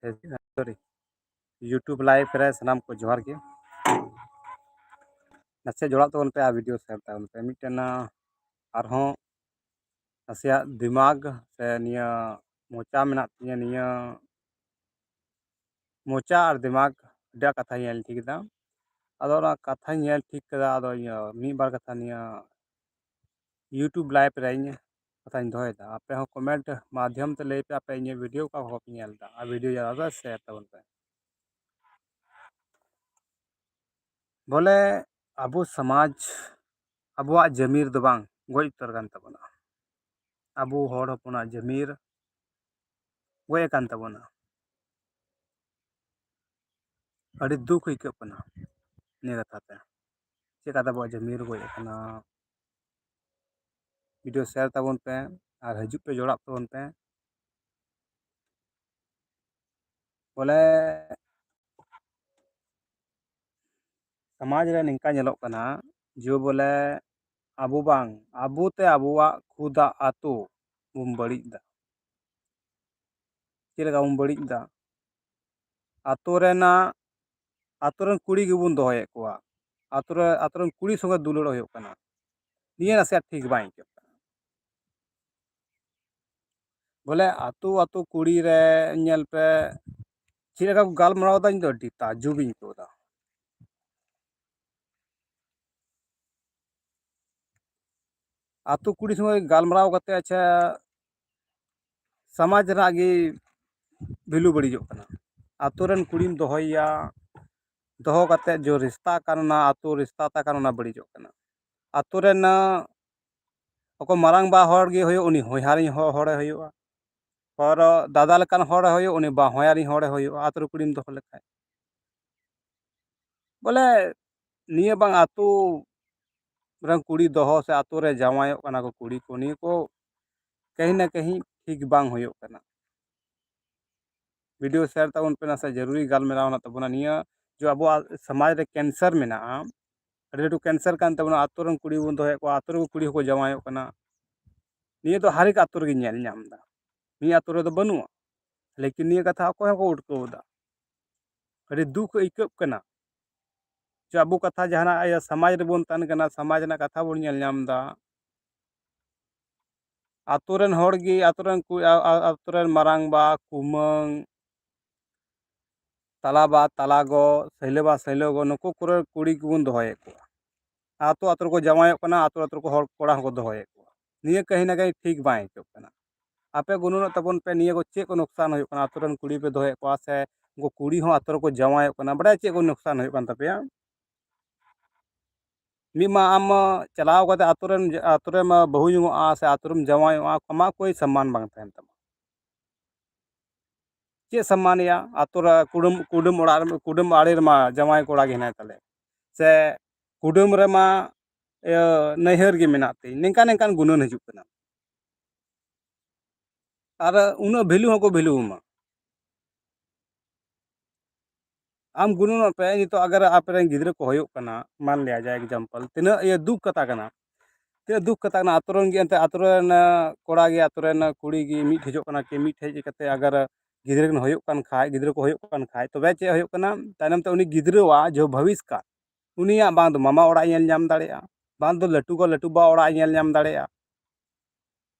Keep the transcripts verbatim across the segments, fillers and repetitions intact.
ᱥᱚᱨᱤ, YouTube live ᱨᱮ ᱥᱟᱱᱟᱢ ᱠᱚ ᱡᱚᱦᱟᱨ ᱜᱮ᱾ ᱱᱟᱥᱮ ᱡᱚᱲᱟᱜ ᱛᱟᱵᱚᱱ ᱯᱮ ᱟᱨ video share ᱛᱟᱵᱚᱱ ᱯᱮ᱾ ᱢᱤᱫᱴᱮᱱ, ᱟᱨᱦᱚᱸ ᱱᱟᱥᱮᱭᱟᱜ ᱫᱤᱢᱟᱜᱽ ᱥᱮ ᱱᱤᱭᱟᱹ ᱢᱚᱪᱟ ᱢᱮᱱᱟᱜ ᱛᱤᱧᱟᱹ, ᱱᱤᱭᱟᱹ ᱢᱚᱪᱟ ᱟᱨ ᱫᱤᱢᱟᱜᱽ ᱟᱹᱰᱤ ᱟᱸᱴ ᱠᱟᱛᱷᱟᱧ ᱧᱮᱞ ᱴᱷᱤᱠ ᱮᱫᱟ᱾ ᱟᱫᱚ ᱚᱱᱟ ᱠᱟᱛᱷᱟᱧ ᱧᱮᱞ ᱴᱷᱤᱠ ᱠᱮᱫᱟ, ᱟᱫᱚ ᱤᱧ ᱢᱤᱫ ᱵᱟᱨ ᱠᱟᱛᱷᱟ ᱱᱤᱭᱟᱹ YouTube live ᱨᱮ ᱤᱧ ᱠᱟᱛᱷᱟᱧ ᱫᱚᱦᱚᱭᱮᱫᱟ᱾ ᱟᱯᱮ ᱦᱚᱸ comment ᱢᱟᱫᱽᱫᱷᱚᱢ ᱛᱮ ᱞᱟᱹᱭ ᱯᱮ, ᱟᱯᱮ ᱤᱧᱟᱹᱜ video ᱚᱠᱟ ᱠᱷᱚᱱ ᱯᱮ ᱧᱮᱞ ᱮᱫᱟ ᱟᱨ video ᱡᱟᱫᱟ ᱫᱚ share ᱛᱟᱵᱚᱱ ᱯᱮ᱾ ᱵᱚᱞᱮ ᱟᱵᱚ ᱥᱚᱢᱟᱡᱽ, ᱟᱵᱚᱣᱟᱜ ᱡᱟᱹᱢᱤᱨ ᱫᱚ ᱵᱟᱝ ᱜᱚᱡ ᱩᱛᱟᱹᱨ ᱠᱟᱱ ᱛᱟᱵᱚᱱᱟ᱾ ᱟᱵᱚ ᱦᱚᱲ ᱦᱚᱯᱚᱱᱟᱜ ᱡᱟᱹᱢᱤᱨ ᱜᱚᱡ ᱟᱠᱟᱱ ᱛᱟᱵᱚᱱᱟ᱾ ᱟᱹᱰᱤ ᱫᱩᱠ ᱟᱹᱭᱠᱟᱹᱜ ᱠᱟᱱᱟ ᱱᱤᱭᱟᱹ ᱠᱟᱛᱷᱟ ᱛᱮ᱾ ᱪᱮᱫ ᱠᱟᱛᱮ ᱟᱵᱚᱣᱟᱜ ᱡᱟᱹᱢᱤᱨ ᱜᱚᱡ ᱟᱠᱟᱱᱟ? Video share ᱛᱟᱵᱚᱱ ᱯᱮ ᱟᱨ ᱦᱤᱡᱩᱜ ᱯᱮ, ᱡᱚᱲᱟᱜ ᱛᱟᱵᱚᱱ ᱯᱮ᱾ ᱵᱚᱞᱮ ᱥᱚᱢᱟᱡᱽ ᱨᱮ ᱱᱤᱝᱠᱟ ᱧᱮᱞᱚᱜ ᱠᱟᱱᱟ ᱡᱮ ᱵᱚᱞᱮ ᱟᱵᱚ ᱵᱟᱝ, ᱟᱵᱚ ᱛᱮ ᱟᱵᱚᱣᱟᱜ ᱠᱷᱩᱫᱟᱜ ᱟᱛᱳ ᱵᱚᱱ ᱵᱟᱹᱲᱤᱡ ᱮᱫᱟ᱾ ᱪᱮᱫ ᱞᱮᱠᱟ ᱵᱚᱱ ᱵᱟᱹᱲᱤᱡ ᱮᱫᱟ? ᱟᱛᱳ ᱨᱮᱱᱟᱜ, ᱟᱛᱳ ᱨᱮᱱ ᱠᱩᱲᱤ ᱜᱮᱵᱚᱱ ᱫᱚᱦᱚᱭᱮᱫ ᱠᱚᱣᱟ, ᱟᱛᱳ ᱨᱮ, ᱟᱛᱳ ᱨᱮᱱ ᱠᱩᱲᱤ ᱥᱚᱸᱜᱮ ᱫᱩᱞᱟᱹᱲ ᱦᱩᱭᱩᱜ ᱠᱟᱱᱟ᱾ ᱱᱤᱭᱟᱹ ᱱᱟᱥᱮᱭᱟᱜ ᱴᱷᱤᱠ ᱵᱟᱝ ᱟᱹᱭᱠᱟᱹᱜ ᱠᱟᱱᱟ᱾ ᱵᱚᱞᱮ ᱟᱛᱳ ᱟᱛᱳ ᱠᱩᱲᱤ ᱨᱮ ᱧᱮᱞ ᱯᱮ, ᱪᱮᱫ ᱞᱮᱠᱟ ᱠᱚ ᱜᱟᱞᱢᱟᱨᱟᱣ ᱮᱫᱟ, ᱤᱧ ᱫᱚ ᱟᱹᱰᱤ ᱛᱟᱡᱩᱵ ᱤᱧ ᱟᱹᱭᱠᱟᱹᱣ ᱮᱫᱟ᱾ ᱟᱛᱳ ᱠᱩᱲᱤ ᱥᱚᱸᱜᱮ ᱜᱟᱞᱢᱟᱨᱟᱣ ᱠᱟᱛᱮ, ᱟᱪᱪᱷᱟ, ᱥᱚᱢᱟᱡᱽ ᱨᱮᱱᱟᱜ ᱜᱮ value ᱵᱟᱹᱲᱤᱡᱚᱜ ᱠᱟᱱᱟ᱾ ᱟᱛᱳ ᱨᱮᱱ ᱠᱩᱲᱤᱢ ᱫᱚᱦᱚᱭᱮᱭᱟ, ᱫᱚᱦᱚ ᱠᱟᱛᱮ ᱡᱚ ᱨᱤᱥᱛᱟ ᱠᱟᱱ, ᱚᱱᱟ ᱟᱛᱳ ᱨᱤᱥᱛᱟ ᱛᱟᱭ ᱠᱟᱱ, ᱚᱱᱟ ᱵᱟᱹᱲᱤᱡᱚᱜ ᱠᱟᱱᱟ᱾ ᱟᱛᱳ ᱨᱮᱱ, ᱚᱠᱚᱭ ᱢᱟᱨᱟᱝᱵᱟ ᱦᱚᱲ ᱜᱮ ᱦᱩᱭᱩᱜ, ᱩᱱᱤ ᱦᱚᱧᱦᱟᱨᱤᱧ ᱦᱚ-, ᱦᱚᱲᱮ ᱦᱩᱭᱩᱜᱼᱟ᱾ ᱦᱚᱲ ᱫᱟᱫᱟ ᱞᱮᱠᱟᱱ ᱦᱚᱲᱮ ᱦᱩᱭᱩᱜ, ᱩᱱᱤ ᱵᱟ ᱦᱚᱧᱦᱟᱨᱤᱧ ᱦᱚᱲᱮ ᱦᱩᱭᱩᱜᱼᱟ, ᱟᱛᱳ ᱨᱮ ᱠᱩᱲᱤᱢ ᱫᱚᱦᱚ ᱞᱮᱠᱷᱟᱡ᱾ ᱵᱚᱞᱮ ᱱᱤᱭᱟᱹ ᱵᱟᱝ ᱟᱛᱳ ᱨᱮᱱ ᱠᱩᱲᱤ ᱫᱚᱦᱚ ᱥᱮ ᱟᱛᱳ ᱨᱮ ᱡᱟᱶᱟᱭᱚᱜ ᱠᱟᱱᱟ ᱠᱚ ᱠᱩᱲᱤ ᱠᱚ, ᱱᱤᱭᱟᱹ ᱠᱚ ᱠᱟᱹᱦᱤ ᱱᱟ ᱠᱟᱹᱦᱤ ᱴᱷᱤᱠ ᱵᱟᱝ ᱦᱩᱭᱩᱜ ᱠᱟᱱᱟ᱾ Video share ᱛᱟᱵᱚᱱ ᱯᱮ, ᱱᱟᱥᱮ ᱡᱟᱹᱨᱩᱨᱤ ᱜᱟᱞᱢᱟᱨᱟᱣ ᱦᱮᱱᱟᱜ ᱛᱟᱵᱚᱱᱟ᱾ ᱱᱤᱭᱟᱹ ᱡᱮ ᱟᱵᱚᱣᱟᱜ ᱥᱚᱢᱟᱡᱽ ᱨᱮ cancer ᱢᱮᱱᱟᱜᱼᱟ, ᱟᱹᱰᱤ ᱞᱟᱹᱴᱩ cancer ᱠᱟᱱ ᱛᱟᱵᱚᱱᱟ᱾ ᱟᱛᱳ ᱨᱮᱱ ᱠᱩᱲᱤ ᱵᱚᱱ ᱫᱚᱦᱚᱭᱮᱫ ᱠᱚᱣᱟ, ᱟᱛᱳ ᱨᱮ ᱠᱩᱲᱤ ᱦᱚᱸᱠᱚ ᱡᱟᱶᱟᱭᱚᱜ ᱠᱟᱱᱟ᱾ ᱱᱤᱭᱟᱹ ᱫᱚ ᱦᱟᱨ ᱮᱠ ᱟᱛᱳ ᱨᱮᱜᱮᱧ ᱧᱮᱞ ᱧᱟᱢ ᱮᱫᱟ, ᱢᱤᱫ ᱟᱛᱳ ᱨᱮᱫᱚ ᱵᱟᱹᱱᱩᱜᱼᱟ᱾ ᱞᱮᱠᱤᱱ ᱱᱤᱭᱟᱹ ᱠᱟᱛᱷᱟ ᱚᱠᱚᱭ ᱦᱚᱸᱠᱚ ᱩᱴᱠᱟᱹᱣ ᱮᱫᱟ᱾ ᱟᱹᱰᱤ ᱫᱩᱠ ᱟᱹᱭᱠᱟᱹᱜ ᱠᱟᱱᱟ᱾ ᱡᱮ ᱟᱵᱚ ᱠᱟᱛᱷᱟ ᱡᱟᱦᱟᱱᱟᱜ ᱤᱭᱟᱹ ᱥᱚᱢᱟᱡᱽ ᱨᱮᱵᱚᱱ ᱛᱟᱦᱮᱱ ᱠᱟᱱᱟ, ᱥᱚᱢᱟᱡᱽ ᱨᱮᱱᱟᱜ ᱠᱟᱛᱷᱟ ᱵᱚᱱ ᱧᱮᱞ ᱧᱟᱢ ᱮᱫᱟ᱾ ᱟᱛᱳ ᱨᱮᱱ ᱦᱚᱲ ᱜᱮ, ᱟᱛᱳ ᱨᱮᱱ ᱠᱩ-, ᱟ-, ᱟ-, ᱟᱛᱳ ᱨᱮᱱ ᱢᱟᱨᱟᱝᱵᱟ, ᱠᱩᱢᱟᱹᱝ, ᱛᱟᱞᱟᱵᱟ, ᱛᱟᱞᱟᱜᱚ, ᱥᱟᱹᱭᱞᱟᱹᱵᱟ, ᱥᱟᱹᱭᱞᱟᱹᱜᱚ, ᱱᱩᱠᱩ ᱠᱚᱨᱮ ᱠᱩᱲᱤ ᱠᱚᱵᱚᱱ ᱫᱚᱦᱚᱭᱮᱫ ᱠᱚᱣᱟ᱾ ᱟᱛᱳ ᱟᱛᱳ ᱨᱮᱠᱚ ᱡᱟᱶᱟᱭᱚᱜ ᱠᱟᱱᱟ, ᱟᱛᱳ ᱟᱛᱳ ᱨᱮᱠᱚ ᱦᱚᱲ ᱠᱚᱲᱟ ᱦᱚᱸᱠᱚ ᱫᱚᱦᱚᱭᱮᱫ ᱠᱚᱣᱟ᱾ ᱱᱤᱭᱟᱹ ᱠᱟᱹᱦᱤ ᱱᱟ ᱠᱟᱹᱦᱤ ᱴᱷᱤᱠ ᱵᱟᱝ ᱟᱹᱭᱠᱟᱹᱜ ᱠᱟᱱᱟ᱾ ᱟᱯᱮ ᱜᱩᱱᱟᱹᱱᱚᱜ ᱛᱟᱵᱚᱱ ᱯᱮ, ᱱᱤᱭᱟᱹ ᱠᱚ ᱪᱮᱫ ᱠᱚ ᱱᱩᱠᱥᱟᱱ ᱦᱩᱭᱩᱜ ᱠᱟᱱᱟ? ᱟᱛᱳ ᱨᱮᱱ ᱠᱩᱲᱤ ᱯᱮ ᱫᱚᱦᱚᱭᱮᱫ ᱠᱚᱣᱟ ᱥᱮ ᱩᱱᱠᱩ ᱠᱩᱲᱤ ᱦᱚᱸ ᱟᱛᱳ ᱨᱮᱠᱚ ᱡᱟᱶᱟᱭᱚᱜ ᱠᱟᱱᱟ, ᱵᱟᱰᱟᱭ ᱪᱮᱫ ᱠᱚ ᱱᱩᱠᱥᱟᱱ ᱦᱩᱭᱩᱜ ᱠᱟᱱ ᱛᱟᱯᱮᱭᱟ? ᱢᱤᱫ ᱢᱟ ᱟᱢ ᱪᱟᱞᱟᱣ ᱠᱟᱛᱮ ᱟᱛᱳ ᱨᱮᱱ, ᱟᱛᱳ ᱨᱮᱢ ᱵᱟᱹᱦᱩ ᱡᱚᱝᱚᱜᱼᱟ ᱥᱮ ᱟᱛᱳ ᱨᱮᱢ ᱡᱟᱶᱟᱭᱚᱜᱼᱟ, ᱟᱢᱟᱜ ᱠᱳᱭ ᱥᱚᱢᱢᱟᱱ ᱵᱟᱝ ᱛᱟᱦᱮᱱ ᱛᱟᱢᱟ᱾ ᱪᱮᱫ ᱥᱚᱢᱢᱟᱱ ᱮᱭᱟ? ᱟᱛᱳ ᱨᱮ ᱠᱩᱰᱟᱹᱢ, ᱠᱩᱰᱟᱹᱢ ᱚᱲᱟᱜ ᱨᱮ, ᱠᱩᱰᱟᱹᱢ ᱟᱲᱮ ᱨᱮᱢᱟ ᱡᱟᱶᱟᱭ ᱠᱚᱲᱟ ᱜᱮ ᱦᱮᱱᱟᱭ ᱛᱟᱞᱮ, ᱥᱮ ᱠᱩᱰᱟᱹᱢ ᱨᱮᱢᱟ, ᱤᱭᱟᱹ, ᱱᱟᱹᱭᱦᱟᱹᱨ ᱜᱮ ᱢᱮᱱᱟᱜ ᱛᱤᱧ, ᱱᱤᱝᱠᱟ ᱱᱤᱝᱠᱟᱱ ᱜᱩᱱᱟᱹᱱ ᱦᱤᱡᱩᱜ ᱠᱟᱱᱟ᱾ ᱟᱨ ᱩᱱᱟᱹᱜ ᱵᱷᱮᱞᱩ ᱦᱚᱸᱠᱚ ᱵᱷᱮᱞᱩ ᱟᱢᱟ᱾ ᱟᱢ ᱜᱩᱱᱟᱹᱱᱚᱜ ᱯᱮ, ᱱᱤᱛᱚᱜ ᱟᱜᱟᱨ ᱟᱯᱮ ᱨᱮᱱ ᱜᱤᱫᱽᱨᱟᱹ ᱠᱚ ᱦᱩᱭᱩᱜ ᱠᱟᱱᱟ, ᱢᱟᱱ ᱞᱤᱭᱟ ᱡᱟᱭ example, ᱛᱤᱱᱟᱹᱜ ᱤᱭᱟᱹ ᱫᱩᱠ ᱠᱟᱛᱷᱟ ᱠᱟᱱᱟ, ᱛᱤᱱᱟᱹᱜ ᱫᱩᱠ ᱠᱟᱛᱷᱟ ᱠᱟᱱᱟ᱾ ᱟᱛᱳ ᱨᱮᱱ ᱜᱮ ᱮᱱᱛᱮ, ᱟᱛᱳ ᱨᱮᱱ ᱠᱚᱲᱟ ᱜᱮ ᱟᱛᱳ ᱨᱮᱱ ᱠᱩᱲᱤ ᱜᱮ ᱢᱤᱫ ᱦᱤᱡᱩᱜ ᱠᱟᱱᱟ, ᱠᱤ ᱢᱤᱫ ᱦᱮᱡ ᱠᱟᱛᱮ ᱟᱜᱟᱨ ᱜᱤᱫᱽᱨᱟᱹ ᱠᱤᱱ ᱦᱩᱭᱩᱜ ᱠᱟᱱ ᱠᱷᱟᱡ, ᱜᱤᱫᱽᱨᱟᱹ ᱠᱚ ᱦᱩᱭᱩᱜ ᱠᱟᱱ ᱠᱷᱟᱡ, ᱛᱚᱵᱮ ᱪᱮᱫ ᱦᱩᱭᱩᱜ ᱠᱟᱱᱟ? ᱛᱟᱭᱱᱚᱢ ᱛᱮ ᱩᱱᱤ ᱜᱤᱫᱽᱨᱟᱹᱣᱟᱜ ᱡᱮ ᱵᱷᱚᱵᱤᱥᱠᱟᱛ, ᱩᱱᱤᱭᱟᱜ ᱵᱟᱝ ᱫᱚ ᱢᱟᱢᱟ ᱚᱲᱟᱜ ᱮ ᱧᱮᱞ ᱧᱟᱢ ᱫᱟᱲᱮᱭᱟᱜᱼᱟ, ᱵᱟᱝ ᱫᱚ ᱞᱟᱹᱴᱩ ᱜᱚ ᱞᱟᱹᱴᱩ ᱵᱟ ᱚᱲᱟᱜ ᱮ ᱧᱮᱞ ᱧᱟᱢ ᱫᱟᱲᱮᱭᱟᱜᱼᱟ᱾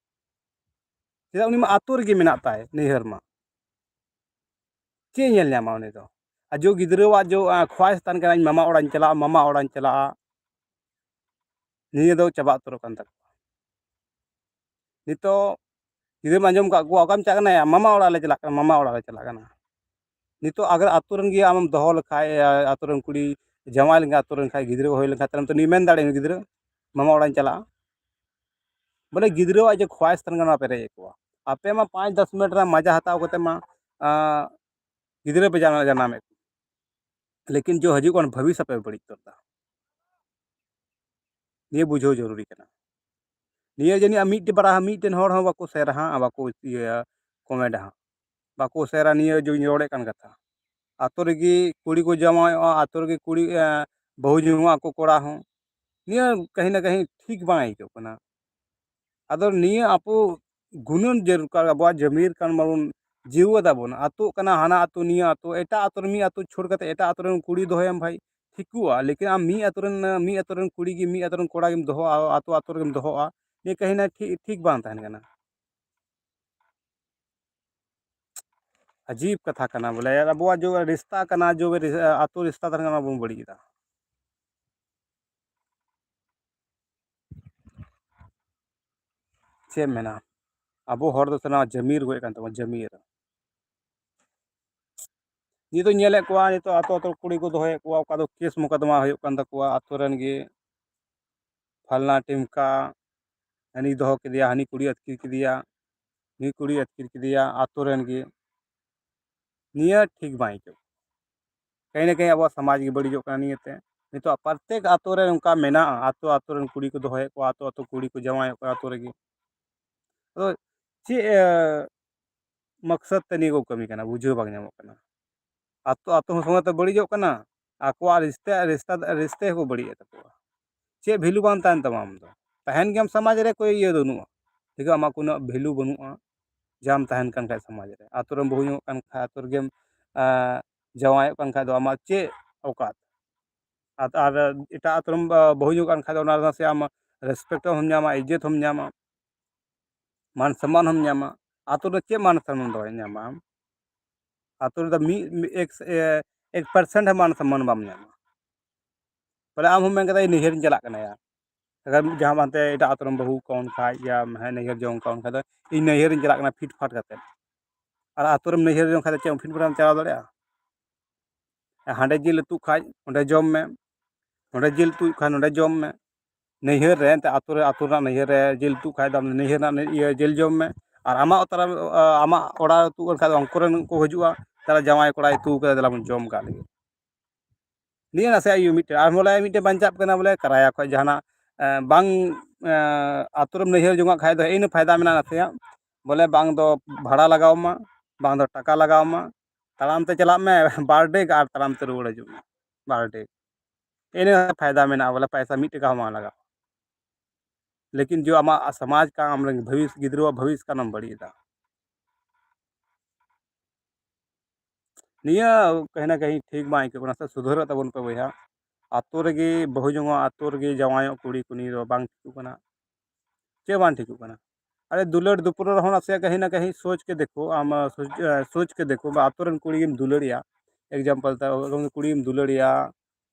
ᱪᱮᱫᱟᱜ? ᱩᱱᱤ ᱢᱟ ᱟᱛᱳ ᱨᱮᱜᱮ ᱢᱮᱱᱟᱜ ᱛᱟᱭ, ᱱᱟᱹᱭᱦᱟᱹᱨ ᱢᱟ᱾ ᱪᱮᱫ ᱮ ᱧᱮᱞ ᱧᱟᱢᱟ ᱩᱱᱤ ᱫᱚ? ᱟᱨ ᱡᱚ ᱜᱤᱫᱽᱨᱟᱹᱣᱟᱜ ᱡᱚ, ᱟ, ᱠᱷᱚᱣᱟᱭᱥ ᱛᱟᱦᱮᱱ ᱠᱟᱱᱟ, "ᱤᱧ ᱢᱟᱢᱟ ᱚᱲᱟᱜ ᱤᱧ ᱪᱟᱞᱟᱜᱼᱟ, ᱢᱟᱢᱟ ᱚᱲᱟᱜ ᱤᱧ ᱪᱟᱞᱟᱜᱼᱟ", ᱱᱤᱭᱟᱹ ᱫᱚ ᱪᱟᱵᱟ ᱩᱛᱟᱹᱨᱚᱜ ᱠᱟᱱ ᱛᱟᱠᱚᱣᱟ᱾ ᱱᱤᱛᱚᱜ ᱡᱩᱫᱤᱢ ᱟᱸᱡᱚᱢ ᱠᱟᱜ ᱠᱚᱣᱟ, "ᱚᱠᱟᱢ ᱪᱟᱞᱟᱜ ᱠᱟᱱᱟ?" "ᱭᱟ, ᱢᱟᱢᱟ ᱚᱲᱟᱜ ᱞᱮ ᱪᱟᱞᱟᱜ ᱠᱟᱱᱟ, ᱢᱟᱢᱟ ᱚᱲᱟᱜ ᱞᱮ ᱪᱟᱞᱟᱜ ᱠᱟᱱᱟ᱾" ᱱᱤᱛᱚᱜ ᱟᱜᱟᱨ ᱟᱛᱳ ᱨᱮᱱ ᱜᱮ ᱟᱢᱮᱢ ᱫᱚᱦᱚ ᱞᱮᱠᱷᱟᱡ, ᱟ, ᱟᱛᱳ ᱨᱮᱱ ᱠᱩᱲᱤ ᱡᱟᱶᱟᱭ ᱞᱮᱱᱠᱷᱟᱱ, ᱟᱛᱳ ᱨᱮᱱ ᱠᱷᱟᱡ, ᱜᱤᱫᱽᱨᱟᱹ ᱠᱚ ᱦᱩᱭ ᱞᱮᱱᱠᱷᱟᱱ, ᱛᱟᱭᱚᱢ ᱛᱮ ᱩᱱᱤ ᱢᱮᱱ ᱫᱟᱲᱮᱭᱟᱜᱼᱟ, "ᱜᱤᱫᱽᱨᱟᱹ, ᱢᱟᱢᱟ ᱚᱲᱟᱜ ᱤᱧ ᱪᱟᱞᱟᱜᱼᱟ᱾" ᱵᱚᱞᱮ ᱜᱤᱫᱽᱨᱟᱹᱣᱟᱜ ᱡᱮ ᱠᱷᱚᱣᱟᱭᱥ ᱛᱟᱦᱮᱱ ᱠᱟᱱᱟ, ᱚᱱᱟ ᱯᱮᱨᱮᱡ ᱟᱠᱚᱣᱟ᱾ ᱟᱯᱮ ᱢᱟ ᱯᱟᱸᱪ ᱫᱚᱥ ᱢᱤᱱᱤᱴ ᱨᱮᱱᱟᱜ ᱢᱟᱡᱟ ᱦᱟᱛᱟᱣ ᱠᱟᱛᱮ ᱢᱟ, ᱟ, ᱜᱤᱫᱽᱨᱟᱹ ᱯᱮ ᱡᱟᱱᱟ-, ᱡᱟᱱᱟᱢᱮᱫ ᱠᱚᱣᱟ, ᱞᱮᱠᱤᱱ ᱡᱚ ᱦᱤᱡᱩᱜ ᱠᱟᱱ ᱵᱷᱚᱵᱤᱥᱥᱚᱛ ᱯᱮ ᱵᱟᱹᱲᱤᱡ ᱩᱛᱟᱹᱨ ᱮᱫᱟ᱾ ᱱᱤᱭᱟᱹ ᱵᱩᱡᱷᱟᱹᱣ ᱡᱚᱨᱩᱨᱤ ᱠᱟᱱᱟ᱾ ᱱᱤᱭᱟᱹ ᱡᱟᱹᱱᱤᱡ ᱟᱢ ᱢᱤᱫᱴᱮᱱ ᱵᱟᱨᱟ-, ᱢᱤᱫᱴᱮᱱ ᱦᱚᱲ ᱦᱚᱸ ᱵᱟᱠᱚ ᱥᱮᱨᱟ ᱦᱟᱸᱜ, ᱵᱟᱠᱚ ᱤᱭᱟᱹᱭᱟ, ᱠᱚᱢᱮᱱᱴ ᱦᱟᱸᱜ, ᱵᱟᱠᱚ ᱥᱮᱨᱟ ᱱᱤᱭᱟᱹ ᱡᱮᱧ ᱨᱚᱲᱮᱫ ᱠᱟᱱ ᱠᱟᱛᱷᱟ᱾ ᱟᱛᱳ ᱨᱮᱜᱮ ᱠᱩᱲᱤ ᱠᱚ ᱡᱟᱶᱟᱭᱚᱜᱼᱟ, ᱟᱛᱳ ᱨᱮᱜᱮ ᱠᱩᱲᱤ, ᱮ, ᱵᱟᱹᱦᱩ ᱡᱚᱝᱚᱜ ᱟᱠᱚ ᱠᱚᱲᱟ ᱦᱚᱸ᱾ ᱱᱤᱭᱟᱹ ᱠᱟᱹᱦᱤ ᱱᱟ ᱠᱟᱹᱦᱤ ᱴᱷᱤᱠ ᱵᱟᱝ ᱟᱹᱭᱠᱟᱹᱜ ᱠᱟᱱᱟ᱾ ᱟᱫᱚ ᱱᱤᱭᱟᱹ ᱟᱵᱚ ᱜᱩᱱᱟᱹᱱ ᱡᱟᱹᱨᱩᱲ ᱠᱟᱱ, ᱟᱵᱚᱣᱟᱜ ᱡᱟᱹᱢᱤᱨ ᱠᱟᱱ ᱢᱟᱵᱚᱱ, ᱡᱤᱣᱮᱫ ᱟᱵᱚᱱ, ᱟᱹᱛᱩᱜ ᱠᱟᱱᱟ, ᱦᱟᱱᱟ ᱟᱹᱛᱩ ᱱᱤᱭᱟᱹ ᱟᱹᱛᱩ, ᱮᱴᱟᱜ ᱟᱹᱛᱩ ᱨᱮ, ᱢᱤᱫ ᱟᱹᱛᱩ ᱪᱷᱟᱹᱲ ᱠᱟᱛᱮ ᱮᱴᱟᱜ ᱟᱹᱛᱩ ᱨᱮᱱ ᱠᱩᱲᱤ ᱫᱚᱦᱚᱭᱮᱢ ᱵᱷᱟᱭ, ᱴᱷᱤᱠᱚᱜᱼᱟ᱾ ᱞᱮᱠᱤᱱ ᱟᱢ ᱢᱤᱫ ᱟᱹᱛᱩ ᱨᱮᱱ, ᱢᱤᱫ ᱟᱹᱛᱩ ᱨᱮᱱ ᱠᱩᱲᱤ ᱜᱮ, ᱢᱤᱫ ᱟᱹᱛᱩ ᱨᱮᱱ ᱠᱚᱲᱟ ᱜᱮᱢ ᱫᱚᱦᱚᱜᱼᱟ, ᱟᱹᱛᱩ ᱟᱹᱛᱩ ᱨᱮᱜᱮᱢ ᱫᱚᱦᱚᱜᱼᱟ, ᱱᱤᱭᱟᱹ ᱠᱟᱹᱦᱤᱱᱟ ᱴᱷᱤᱠ, ᱴᱷᱤᱠ ᱵᱟᱝ ᱛᱟᱦᱮᱱ ᱠᱟᱱᱟ᱾ ᱟᱡᱤᱵ ᱠᱟᱛᱷᱟ ᱠᱟᱱᱟ ᱵᱚᱞᱮ, ᱟᱵᱚᱣᱟᱜ ᱡᱚ ᱨᱤᱥᱛᱟ ᱠᱟᱱᱟ, ᱡᱚ ᱨᱤ-, ᱟᱹᱛᱩ ᱨᱤᱥᱛᱟ ᱛᱟᱦᱮᱱ ᱠᱟᱱᱟ, ᱵᱚᱱ ᱵᱟᱹᱲᱤᱡ ᱮᱫᱟ᱾ ᱪᱮᱫ ᱮᱢ ᱢᱮᱱᱟ, ᱟᱵᱚ ᱦᱚᱲ ᱫᱚ ᱥᱟᱱᱟᱢ ᱡᱟᱹᱢᱤᱨ ᱜᱚᱡ ᱠᱟᱱ ᱛᱟᱵᱚᱱᱟ, ᱡᱟᱹᱢᱤᱨ᱾ ᱱᱤᱛᱚᱜ ᱧᱮᱞᱮᱫ ᱠᱚᱣᱟ, ᱱᱤᱛᱚᱜ ᱟᱛᱳ ᱟᱛᱳ ᱠᱩᱲᱤ ᱠᱚ ᱫᱚᱦᱚᱭᱮᱫ ᱠᱚᱣᱟ, ᱚᱠᱟ ᱫᱚ ᱠᱮᱥ ᱢᱚᱠᱚᱫᱢᱟ ᱦᱩᱭᱩᱜ ᱠᱟᱱ ᱛᱟᱠᱚᱣᱟ, ᱟᱛᱳ ᱨᱮᱱ ᱜᱮ ᱯᱷᱟᱞᱱᱟ ᱴᱤᱢᱠᱟ ᱦᱟᱹᱱᱤ ᱫᱚᱦᱚ ᱠᱮᱫᱮᱭᱟ, ᱦᱟᱹᱱᱤ ᱠᱩᱲᱤ ᱟᱹᱛᱠᱤᱨ ᱠᱮᱫᱮᱭᱟ, ᱱᱩᱭ ᱠᱩᱲᱤ ᱟᱹᱛᱠᱤᱨ ᱠᱮᱫᱮᱭᱟ, ᱟᱛᱳ ᱨᱮᱱ ᱜᱮ᱾ ᱱᱤᱭᱟᱹ ᱴᱷᱤᱠ ᱵᱟᱝ ᱟᱹᱭᱠᱟᱹᱜ᱾ ᱠᱟᱹᱦᱤ ᱱᱟ ᱠᱟᱹᱦᱤ ᱟᱵᱚᱣᱟᱜ ᱥᱚᱢᱟᱡᱽ ᱜᱮ ᱵᱟᱹᱲᱤᱡᱚᱜ ᱠᱟᱱᱟ ᱱᱤᱭᱟᱹᱛᱮ᱾ ᱱᱤᱛᱚᱜ ᱯᱨᱚᱛᱮᱠ ᱟᱛᱳ ᱨᱮ ᱚᱱᱠᱟ ᱢᱮᱱᱟᱜᱼᱟ, ᱟᱛᱳ ᱟᱛᱳ ᱨᱮᱱ ᱠᱩᱲᱤ ᱠᱚ ᱫᱚᱦᱚᱭᱮᱫ ᱠᱚᱣᱟ, ᱟᱛᱳ ᱟᱛᱳ ᱠᱩᱲᱤ ᱠᱚ ᱡᱟᱶᱟᱭᱚᱜ ᱠᱟᱱᱟ ᱟᱛᱳ ᱨᱮᱜᱮ᱾ ᱟᱫᱚ ᱪᱮᱫ, ᱮ, ᱢᱚᱠᱥᱚᱫ ᱛᱮ ᱱᱤᱭᱟᱹ ᱠᱚ ᱠᱟᱹᱢᱤ ᱠᱟᱱᱟ, ᱵᱩᱡᱷᱟᱹᱣ ᱵᱟᱝ ᱧᱟᱢᱚᱜ ᱠᱟᱱᱟ᱾ ᱟᱛᱳ ᱟᱛᱳ ᱦᱚᱸ ᱥᱚᱸᱜᱮ ᱛᱮ ᱵᱟᱹᱲᱤᱡᱚᱜ ᱠᱟᱱᱟ, ᱟᱠᱚᱣᱟᱜ ᱨᱤᱥᱛᱟ, ᱨᱤᱥᱛᱟ, ᱨᱤᱥᱛᱟ ᱦᱚᱸᱠᱚ ᱵᱟᱹᱲᱤᱡᱮᱫ ᱛᱟᱠᱚᱣᱟ᱾ ᱪᱮᱫ value ᱵᱟᱝ ᱛᱟᱦᱮᱱ ᱛᱟᱢᱟ ᱟᱢ ᱫᱚ? ᱛᱟᱦᱮᱱ ᱜᱮᱭᱟᱢ ᱥᱚᱢᱟᱡᱽ ᱨᱮ, ᱠᱳᱭ ᱤᱭᱟᱹ ᱵᱟᱹᱱᱩᱜᱼᱟ, ᱴᱷᱤᱠ ᱜᱮᱭᱟ, ᱟᱢᱟᱜ ᱠᱳᱱᱳ value ᱵᱟᱹᱱᱩᱜᱼᱟ᱾ ᱡᱟᱢ ᱛᱟᱦᱮᱱ ᱠᱟᱱ ᱠᱷᱟᱡ ᱥᱚᱢᱟᱡᱽ ᱨᱮ, ᱟᱛᱳ ᱨᱮᱢ ᱵᱟᱹᱦᱩ ᱧᱚᱜ ᱠᱟᱱ ᱠᱷᱟᱡ, ᱟᱛᱳ ᱨᱮᱜᱮᱢ, ᱟ, ᱡᱟᱶᱟᱭᱚᱜ ᱠᱟᱱ ᱠᱷᱟᱡ ᱫᱚ ᱟᱢᱟᱜ ᱪᱮᱫ ᱚᱣᱠᱟᱛ? ᱟᱨ, ᱟᱨ ᱮᱴᱟᱜ ᱟᱛᱳ ᱨᱮᱢ, ᱟ, ᱵᱟᱹᱦᱩ ᱧᱚᱜ ᱠᱟᱱ ᱠᱷᱟᱡ ᱫᱚ ᱚᱱᱟ ᱨᱮᱱᱟᱜ ᱥᱮ ᱟᱢ respect ᱦᱚᱸᱢ ᱧᱟᱢᱟ, ᱤᱡᱽᱡᱚᱛ ᱦᱚᱸᱢ ᱧᱟᱢᱟ, ᱢᱟᱱ ᱥᱚᱱᱢᱟᱱ ᱦᱚᱸᱢ ᱧᱟᱢᱟ᱾ ᱟᱛᱳ ᱨᱮ ᱪᱮᱫ ᱢᱟᱱ ᱥᱚᱱᱢᱟᱱ ᱫᱚ ᱧᱟᱢᱟ ᱟᱢ? ᱟᱛᱳ ᱨᱮᱫᱚ ᱢᱤᱫ, ᱢᱤᱫ ᱮᱠ, ᱮ, ᱮᱠ percent ᱦᱚᱸ ᱢᱟᱱ ᱥᱚᱱᱢᱟᱱ ᱵᱟᱢ ᱧᱟᱢᱟ᱾ ᱵᱚᱞᱮ ᱟᱢ ᱦᱚᱸᱢ ᱢᱮᱱ ᱠᱮᱫᱟ, "ᱤᱧ ᱱᱟᱹᱭᱦᱟᱹᱨᱤᱧ ᱪᱟᱞᱟᱜ ᱠᱟᱱᱟ ᱭᱟ", ᱮᱱᱠᱷᱟᱱ ᱡᱟᱦᱟᱸ ᱦᱟᱱᱛᱮ ᱮᱴᱟᱜ ᱟᱛᱳ ᱨᱮᱢ ᱵᱟᱹᱦᱩ ᱠᱟᱣᱱ ᱠᱷᱟᱡ ᱭᱟ ᱦᱮᱸ ᱱᱟᱹᱭᱦᱟᱹᱨ ᱡᱚᱝ ᱠᱟᱣᱱ ᱠᱷᱟᱡ ᱫᱚ, "ᱤᱧ ᱱᱟᱹᱭᱦᱟᱹᱨᱤᱧ ᱪᱟᱞᱟᱜ ᱠᱟᱱᱟ" ᱯᱷᱤᱴ ᱯᱷᱟᱴ ᱠᱟᱛᱮ᱾ ᱟᱨ ᱟᱛᱳ ᱨᱮᱢ ᱱᱟᱹᱭᱦᱟᱹᱨ ᱡᱚᱝ ᱠᱷᱟᱡ ᱫᱚ ᱪᱮᱫ ᱯᱷᱤᱴ ᱯᱷᱟᱴ ᱮᱢ ᱪᱟᱞᱟᱣ ᱫᱟᱲᱮᱭᱟᱜᱼᱟ? ᱦᱟᱸᱰᱮ ᱡᱤᱞ ᱩᱛᱩᱜ ᱠᱷᱟᱡ ᱚᱸᱰᱮ ᱡᱚᱢ ᱢᱮ, ᱱᱚᱸᱰᱮ ᱡᱤᱞ ᱩᱛᱩᱜ ᱠᱷᱟᱡ ᱱᱚᱸᱰᱮ ᱡᱚᱢ ᱢᱮ᱾ ᱱᱟᱹᱭᱦᱟᱹᱨ ᱨᱮ ᱮᱱᱛᱮ ᱟᱛᱳ ᱨᱮ, ᱟᱛᱳ ᱨᱮᱱᱟᱜ ᱱᱟᱹᱭᱦᱟᱹᱨ ᱨᱮ ᱡᱤᱞ ᱩᱛᱩᱜ ᱠᱷᱟᱡ ᱫᱚ ᱱᱟᱹᱭᱦᱟᱹᱨ ᱨᱮᱱᱟᱜ ᱤᱭᱟᱹ ᱡᱤᱞ ᱡᱚᱢ ᱢᱮ᱾ ᱟᱨ ᱟᱢᱟᱜ ᱚᱛᱟᱨᱟ-, ᱟᱢᱟᱜ ᱚᱲᱟᱜ ᱨᱮ ᱩᱛᱩᱜ ᱠᱟᱱ ᱠᱷᱟᱡ ᱫᱚ ᱩᱱᱠᱩ ᱨᱮᱱ ᱠᱚ ᱦᱤᱡᱩᱜᱼᱟ, ᱛᱟᱦᱞᱮ ᱡᱟᱶᱟᱭ ᱠᱚᱲᱟᱭ ᱩᱛᱩ ᱠᱟᱫᱟ, ᱫᱮᱞᱟ ᱵᱚᱱ ᱡᱚᱢ ᱠᱟᱜ ᱞᱮᱜᱮ᱾ ᱱᱤᱭᱟᱹ ᱱᱟᱥᱮᱭᱟᱜ ᱤᱭᱟᱹ ᱢᱤᱫᱴᱮᱱ, ᱟᱨ ᱵᱚᱞᱮ ᱢᱤᱫᱴᱮᱱ ᱵᱟᱧᱪᱟᱜ ᱠᱟᱱᱟ ᱵᱚᱞᱮ ᱠᱟᱨᱟᱭᱟ ᱠᱷᱚᱡ ᱡᱟᱦᱟᱱᱟᱜ, ᱮ, ᱵᱟᱝ, ᱮ, ᱟᱛᱳ ᱨᱮᱢ ᱱᱟᱹᱭᱦᱟᱹᱨ ᱡᱚᱝᱟᱜ ᱠᱷᱟᱡ ᱫᱚ ᱤᱱᱟᱹ ᱯᱷᱟᱭᱫᱟ ᱢᱮᱱᱟᱜᱼᱟ ᱱᱟᱥᱮᱭᱟᱜ, ᱵᱚᱞᱮ ᱵᱟᱝ ᱫᱚ ᱵᱷᱟᱲᱟ ᱞᱟᱜᱟᱣ ᱟᱢᱟ, ᱵᱟᱝ ᱫᱚ ᱴᱟᱠᱟ ᱞᱟᱜᱟᱣ ᱟᱢᱟ, ᱛᱟᱲᱟᱢ ᱛᱮ ᱪᱟᱞᱟᱜ ᱢᱮ ᱵᱟᱨ ᱰᱮᱜ ᱟᱨ ᱛᱟᱲᱟᱢ ᱛᱮ ᱨᱩᱣᱟᱹᱲ ᱦᱤᱡᱩᱜ ᱢᱮ ᱵᱟᱨ ᱰᱮᱜ᱾ ᱤᱱᱟᱹ ᱯᱷᱟᱭᱫᱟ ᱢᱮᱱᱟᱜᱼᱟ, ᱵᱚᱞᱮ ᱯᱟᱭᱥᱟ ᱢᱤᱫ ᱴᱟᱠᱟ ᱦᱚᱸ ᱵᱟᱝ ᱞᱟᱜᱟᱜᱼᱟ᱾ ᱞᱮᱠᱤᱱ ᱡᱚ ᱟᱢᱟᱜ ᱥᱚᱢᱟᱡᱽ ᱠᱟᱱ, ᱟᱢ ᱨᱮᱱ ᱵᱷᱚᱵᱤᱥ-, ᱜᱤᱫᱽᱨᱟᱹᱣᱟᱜ ᱵᱷᱚᱵᱤᱥ ᱠᱟᱱᱟᱢ ᱵᱟᱹᱲᱤᱡ ᱮᱫᱟ᱾ ᱱᱤᱭᱟᱹ ᱠᱟᱹᱦᱤ ᱱᱟ ᱠᱟᱹᱦᱤ ᱴᱷᱤᱠ ᱵᱟᱝ ᱟᱹᱭᱠᱟᱹᱜ ᱠᱟᱱᱟ᱾ ᱥᱮ ᱥᱩᱫᱷᱟᱹᱨᱚᱜ ᱛᱟᱵᱚᱱ ᱯᱮ ᱵᱚᱭᱦᱟ᱾ ᱟᱛᱳ ᱨᱮᱜᱮ ᱵᱟᱹᱦᱩ ᱡᱚᱝᱚᱜ, ᱟᱛᱳ ᱨᱮᱜᱮ ᱡᱟᱶᱟᱭᱚᱜ ᱠᱩᱲᱤ ᱠᱚ ᱱᱤᱭᱟᱹ ᱫᱚ ᱵᱟᱝ ᱴᱷᱤᱠᱚᱜ ᱠᱟᱱᱟ᱾ ᱪᱮᱫ ᱵᱟᱝ ᱴᱷᱤᱠᱚᱜ ᱠᱟᱱᱟ? ᱟᱨᱮ ᱫᱩᱞᱟᱹᱲ ᱫᱩᱯᱩᱞᱟᱹᱲ ᱦᱚᱸ ᱱᱟᱥᱮᱭᱟᱜ ᱠᱟᱹᱦᱤ ᱱᱟ ᱠᱟᱹᱦᱤ ᱥᱳᱪ ᱠᱮ ᱫᱮᱠᱷᱳ, ᱟᱢ ᱥᱳᱪ, ᱥᱳᱪ ᱠᱮ ᱫᱮᱠᱷᱳ, ᱟᱛᱳ ᱨᱮᱱ ᱠᱩᱲᱤ ᱜᱮᱢ ᱫᱩᱞᱟᱹᱲᱮᱭᱟ, example ᱛᱮ ᱠᱩᱲᱤ ᱜᱮᱢ ᱫᱩᱞᱟᱹᱲᱮᱭᱟ,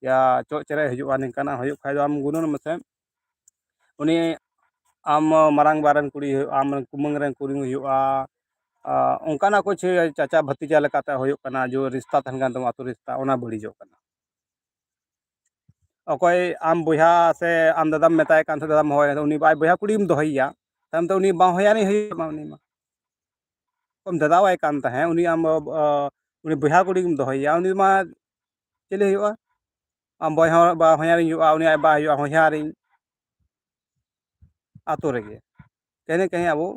ᱭᱟ ᱪᱚᱜ ᱪᱮᱨᱮᱡ ᱦᱤᱡᱩᱜᱼᱟ, ᱱᱤᱝᱠᱟᱱᱟᱜ ᱦᱩᱭᱩᱜ ᱠᱷᱟᱡ ᱫᱚ ᱟᱢ ᱜᱩᱱᱟᱹᱱ ᱢᱮᱥᱮ, ᱩᱱᱤ ᱟᱢ ᱢᱟᱨᱟᱝᱵᱟ ᱨᱮᱱ ᱠᱩᱲᱤ ᱦᱩᱭᱩᱜᱼᱟ, ᱟᱢ ᱨᱮᱱ ᱠᱩᱢᱟᱹᱝ ᱨᱮᱱ ᱠᱩᱲᱤ ᱦᱩᱭᱩᱜᱼᱟ, ᱟ, ᱚᱱᱠᱟᱱᱟᱜ ᱠᱩᱪ ᱪᱟᱪᱟ ᱵᱷᱟᱛᱤᱡᱟ ᱞᱮᱠᱟᱛᱮ ᱦᱩᱭᱩᱜ ᱠᱟᱱᱟ, ᱡᱮ ᱨᱤᱥᱛᱟ ᱛᱟᱦᱮᱱ ᱠᱟᱱ ᱛᱟᱢᱟ, ᱟᱛᱳ ᱨᱤᱥᱛᱟ, ᱚᱱᱟ ᱵᱟᱹᱲᱤᱡᱚᱜ ᱠᱟᱱᱟ᱾ ᱚᱠᱚᱭ ᱟᱢ ᱵᱚᱭᱦᱟ ᱥᱮ ᱟᱢ ᱫᱟᱫᱟᱢ ᱢᱮᱛᱟᱭ ᱠᱟᱱ ᱛᱟᱦᱮᱸ, ᱫᱟᱫᱟᱢ ᱦᱚᱦᱚᱭᱟ, ᱩᱱᱤ ᱟᱡ ᱵᱚᱭᱦᱟ ᱠᱩᱲᱤᱢ ᱫᱚᱦᱚᱭᱮᱭᱟ, ᱛᱟᱭᱚᱢ ᱛᱮ ᱩᱱᱤ ᱵᱟᱝ ᱦᱚᱭᱟᱨᱤᱧ ᱦᱩᱭᱩᱜ ᱢᱟ, ᱩᱱᱤ ᱢᱟ ᱚᱠᱚᱭᱮᱢ ᱫᱟᱫᱟᱣᱟᱭ ᱠᱟᱱ ᱛᱟᱦᱮᱸᱫ, ᱩᱱᱤ ᱟᱢ, ᱟ, ᱩᱱᱤ ᱵᱚᱭᱦᱟ ᱠᱩᱲᱤᱢ ᱫᱚᱦᱚᱭᱮᱭᱟ, ᱩᱱᱤ ᱢᱟ ᱪᱤᱞᱤ ᱦᱩᱭᱩᱜᱼᱟ? ᱟᱢ ᱵᱚᱭᱦᱟ ᱵᱟ ᱦᱚᱧᱦᱟᱨᱤᱧ ᱦᱩᱭᱩᱜᱼᱟ, ᱩᱱᱤ ᱟᱡ ᱵᱟ ᱦᱩᱭᱩᱜᱼᱟ, ᱦᱚᱧᱦᱟᱨᱤᱧ᱾ ᱟᱛᱳ ᱨᱮᱜᱮ ᱠᱟᱹᱦᱤ ᱱᱟ ᱠᱟᱹᱦᱤ ᱟᱵᱚ,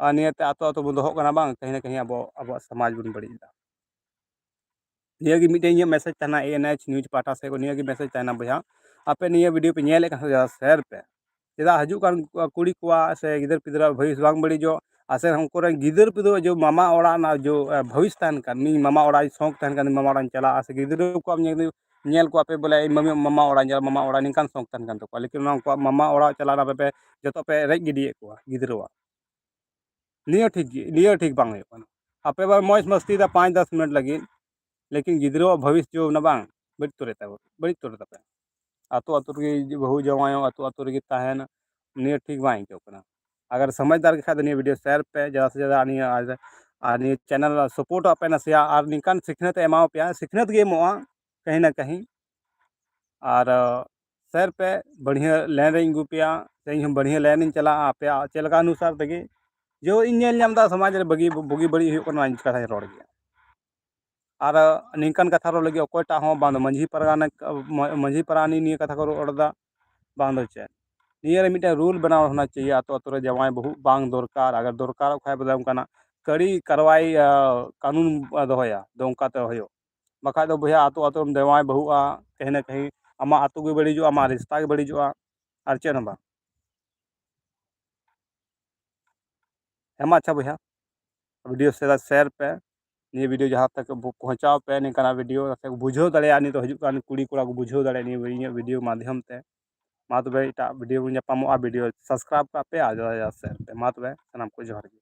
ᱟᱨ ᱱᱤᱭᱟᱹᱛᱮ ᱟᱛᱳ ᱟᱛᱳ ᱵᱚᱱ ᱫᱚᱦᱚᱜ ᱠᱟᱱᱟ, ᱵᱟᱝ, ᱠᱟᱹᱦᱤ ᱱᱟ ᱠᱟᱹᱦᱤ ᱟᱵᱚ, ᱟᱵᱚᱣᱟᱜ ᱥᱚᱢᱟᱡᱽ ᱵᱚᱱ ᱵᱟᱹᱲᱤᱡ ᱮᱫᱟ᱾ ᱱᱤᱭᱟᱹ ᱜᱮ ᱢᱤᱫᱴᱮᱱ ᱤᱧᱟᱹᱜ message ᱛᱟᱦᱮᱱᱟ, ANH news ᱯᱟᱦᱴᱟ ᱥᱮᱫ ᱠᱷᱚᱱ ᱱᱤᱭᱟᱹ ᱜᱮ message ᱛᱟᱦᱮᱱᱟ ᱵᱚᱭᱦᱟ, ᱟᱯᱮ ᱱᱤᱭᱟᱹ video ᱯᱮ ᱧᱮᱞᱮᱫ ᱠᱟᱱ ᱠᱷᱟᱱ share ᱯᱮ᱾ ᱪᱮᱫᱟᱜ ᱦᱤᱡᱩᱜ ᱠᱟᱱ ᱠᱩᱲᱤ ᱠᱚᱣᱟᱜ ᱥᱮ ᱜᱤᱫᱟᱹᱨ ᱯᱤᱫᱟᱹᱨᱟᱜ ᱵᱷᱚᱵᱤᱥ ᱵᱟᱝ ᱵᱟᱹᱲᱤᱡᱚᱜ, ᱟᱨ ᱥᱮ ᱩᱱᱠᱩ ᱨᱮᱱ ᱜᱤᱫᱟᱹᱨ ᱯᱤᱫᱟᱹᱨ ᱡᱮ ᱢᱟᱢᱟ ᱚᱲᱟᱜ ᱨᱮᱱᱟᱜ ᱡᱮ, ᱮ, ᱵᱷᱚᱵᱤᱥ ᱛᱟᱦᱮᱱ ᱠᱟᱱ, ᱤᱧ ᱢᱟᱢᱟ ᱚᱲᱟᱜ ᱤᱧ ᱥᱚᱠ ᱛᱟᱦᱮᱱ ᱠᱟᱱ, ᱢᱟᱢᱟ ᱚᱲᱟᱜ ᱤᱧ ᱪᱟᱞᱟᱜᱼᱟ, ᱥᱮ ᱜᱤᱫᱽᱨᱟᱹ ᱠᱚᱣᱟᱜ ᱧᱮᱞ, ᱧᱮᱞ ᱠᱚᱣᱟ ᱯᱮ ᱵᱚᱞᱮ ᱤᱧ ᱢᱟᱢᱟ, ᱢᱟᱢᱟ ᱚᱲᱟᱜ ᱤᱧ ᱪᱟᱞᱟᱜᱼᱟ, ᱢᱟᱢᱟ ᱚᱲᱟᱜ ᱱᱤᱝᱠᱟᱱ ᱥᱚᱠ ᱛᱟᱦᱮᱱ ᱠᱟᱱ ᱛᱟᱠᱚᱣᱟ, ᱞᱮᱠᱤᱱ ᱚᱱᱟ ᱩᱱᱠᱩᱣᱟᱜ ᱢᱟᱢᱟ ᱚᱲᱟᱜ ᱪᱟᱞᱟᱜ ᱨᱮᱱᱟᱜ ᱯᱮ, ᱯᱮ ᱡᱚᱛᱚ ᱯᱮ ᱨᱮᱡ ᱜᱤᱰᱤᱭᱮᱫ ᱠᱚᱣᱟ ᱜᱤᱫᱽᱨᱟᱹᱣᱟᱜ᱾ ᱱᱤᱭᱟᱹ ᱴᱷᱤᱠ ᱜᱮ, ᱱᱤᱭᱟᱹ ᱴᱷᱤᱠ ᱵᱟᱝ ᱦᱩᱭᱩᱜ ᱠᱟᱱᱟ᱾ ᱟᱯᱮ ᱵᱟ ᱢᱚᱡᱽ ᱢᱟᱥᱛᱤ ᱫᱟ ᱯᱟᱸᱪ ᱫᱚᱥ ᱢᱤᱱᱤᱴ ᱞᱟᱹᱜᱤᱫ, ᱞᱮᱠᱤᱱ ᱜᱤᱫᱽᱨᱟᱹᱣᱟᱜ ᱵᱷᱚᱵᱤᱥ ᱡᱚ ᱚᱱᱟ ᱵᱟᱝ ᱵᱟᱹᱲᱤᱡ ᱩᱛᱟᱹᱨ ᱛᱟᱵᱚ, ᱵᱟᱹᱲᱤᱡ ᱩᱛᱟᱹᱨ ᱛᱟᱯᱮ᱾ ᱟᱛᱳ ᱟᱛᱳ ᱨᱮᱜᱮ ᱵᱟᱹᱦᱩ ᱡᱟᱶᱟᱭᱚᱜ, ᱟᱛᱳ ᱟᱛᱳ ᱨᱮᱜᱮ ᱛᱟᱦᱮᱱ, ᱱᱤᱭᱟᱹ ᱴᱷᱤᱠ ᱵᱟᱝ ᱟᱹᱭᱠᱟᱹᱜ ᱠᱟᱱᱟ᱾ ᱟᱜᱟᱨ ᱥᱚᱢᱟᱡᱽᱫᱟᱨ ᱜᱮ ᱠᱷᱟᱡ ᱫᱚ ᱱᱤᱭᱟᱹ video share ᱯᱮ, ᱡᱟᱫᱟ ᱥᱮ ᱡᱟᱫᱟ ᱱᱤᱭᱟᱹ, ᱟᱨ, ᱟᱨ ᱱᱤᱭᱟᱹ channel support ᱟᱯᱮ ᱱᱟᱥᱮᱭᱟᱜ, ᱟᱨ ᱱᱤᱝᱠᱟᱱ ᱥᱤᱠᱷᱱᱟᱹᱛ ᱮ ᱮᱢᱟᱣ ᱯᱮᱭᱟ, ᱥᱤᱠᱷᱱᱟᱹᱛ ᱜᱮ ᱮᱢᱚᱜᱼᱟ ᱠᱟᱹᱦᱤ ᱱᱟ ᱠᱟᱹᱦᱤ᱾ ᱟᱨ, ᱟᱸ, share ᱯᱮ, ᱵᱟᱹᱲᱦᱤᱭᱟᱹ line ᱨᱮᱧ ᱟᱹᱜᱩ ᱯᱮᱭᱟ, ᱥᱮ ᱤᱧ ᱦᱚᱸ ᱵᱟᱹᱲᱦᱤᱭᱟᱹ line ᱤᱧ ᱪᱟᱞᱟᱜᱼᱟ ᱟᱯᱮᱭᱟᱜ ᱪᱮᱫ ᱞᱮᱠᱟ ᱚᱱᱩᱥᱟᱨ ᱛᱮᱜᱮ᱾ ᱡᱮ ᱤᱧ ᱧᱮᱞ ᱧᱟᱢ ᱮᱫᱟ ᱥᱚᱢᱟᱡᱽ ᱨᱮ ᱵᱩᱜᱤ, ᱵᱩᱜᱤ ᱵᱟᱹᱲᱤᱡ ᱦᱩᱭᱩᱜ ᱠᱟᱱᱟ, ᱚᱱᱟ ᱠᱟᱛᱷᱟᱧ ᱨᱚᱲ ᱜᱮᱭᱟ᱾ ᱟᱨ, ᱟᱸ, ᱱᱤᱝᱠᱟᱱ ᱠᱟᱛᱷᱟ ᱨᱚᱲ ᱞᱟᱹᱜᱤᱫ ᱚᱠᱚᱭᱴᱟᱜ ᱦᱚᱸ ᱵᱟᱝ ᱫᱚ ᱢᱟᱹᱡᱷᱤ ᱯᱟᱨᱜᱟᱱᱟ, ᱢᱟᱹᱡᱷᱤ ᱯᱟᱨᱟᱱᱤᱠ ᱱᱤᱭᱟᱹ ᱠᱟᱛᱷᱟ ᱠᱚ ᱨᱚᱲ ᱮᱫᱟ, ᱵᱟᱝ ᱫᱚ ᱪᱮᱫ᱾ ᱱᱤᱭᱟᱹ ᱨᱮ ᱢᱤᱫᱴᱮᱱ rule ᱵᱮᱱᱟᱣ ᱦᱚᱱᱟ ᱪᱟᱦᱤᱭᱮ, ᱟᱛᱳ ᱟᱛᱳ ᱨᱮ ᱡᱟᱶᱟᱭ ᱵᱟᱹᱦᱩ ᱵᱟᱝ ᱫᱚᱨᱠᱟᱨ, ᱟᱜᱟᱨ ᱫᱚᱨᱠᱟᱨᱚᱜ ᱠᱷᱟᱡ ᱵᱚᱞᱮ ᱚᱱᱠᱟᱱᱟᱜ ᱠᱟᱹᱲᱤ ᱠᱟᱨᱣᱟᱭ, ᱟᱸ, ᱠᱟᱹᱱᱩᱱ ᱫᱚᱦᱚᱭᱟ, ᱫᱚ ᱚᱱᱠᱟᱛᱮ ᱦᱩᱭᱩᱜ᱾ ᱵᱟᱠᱷᱟᱡ ᱫᱚ ᱵᱚᱭᱦᱟ, ᱟᱛᱳ ᱟᱛᱳ ᱨᱮᱢ ᱡᱟᱶᱟᱭ ᱵᱟᱹᱦᱩᱜᱼᱟ, ᱠᱟᱹᱦᱤ ᱱᱟ ᱠᱟᱹᱦᱤ ᱟᱢᱟᱜ ᱟᱛᱳ ᱜᱮ ᱵᱟᱹᱲᱤᱡᱚᱜᱼᱟ, ᱟᱢᱟᱜ ᱨᱤᱥᱛᱟ ᱜᱮ ᱵᱟᱹᱲᱤᱡᱚᱜᱼᱟ, ᱟᱨ ᱪᱮᱫ ᱦᱚᱸ ᱵᱟᱝ᱾ ᱦᱮᱸ ᱢᱟ ᱟᱪᱪᱷᱟ ᱵᱚᱭᱦᱟ, video share, share ᱯᱮ, ᱱᱤᱭᱟᱹ video ᱡᱟᱦᱟᱸ ᱛᱟᱠ ᱵᱚ ᱯᱚᱦᱚᱸᱪᱟᱣ ᱯᱮ ᱱᱤᱝᱠᱟᱱᱟᱜ video, ᱛᱟᱛᱮ ᱠᱚ ᱵᱩᱡᱷᱟᱹᱣ ᱫᱟᱲᱮᱭᱟᱜᱼᱟ, ᱱᱤᱛᱚᱜ ᱦᱤᱡᱩᱜ ᱠᱟᱱ ᱠᱩᱲᱤ ᱠᱚᱲᱟ ᱠᱚ ᱵᱩᱡᱷᱟᱹᱣ ᱫᱟᱲᱮᱭᱟᱜᱼᱟ ᱱᱤᱭᱟᱹ ᱤᱧᱟᱹᱜ video ᱢᱟᱫᱽᱫᱷᱚᱢ ᱛᱮ᱾ ᱢᱟ ᱛᱚᱵᱮ ᱮᱴᱟᱜ video ᱵᱚᱱ ᱧᱟᱯᱟᱢᱚᱜᱼᱟ, video subscribe ᱠᱟᱜ ᱯᱮ ᱟᱨ share ᱯᱮ᱾ ᱢᱟ ᱛᱚᱵᱮ ᱥᱟᱱᱟᱢ ᱠᱚ ᱡᱚᱦᱟᱨ ᱜᱮ᱾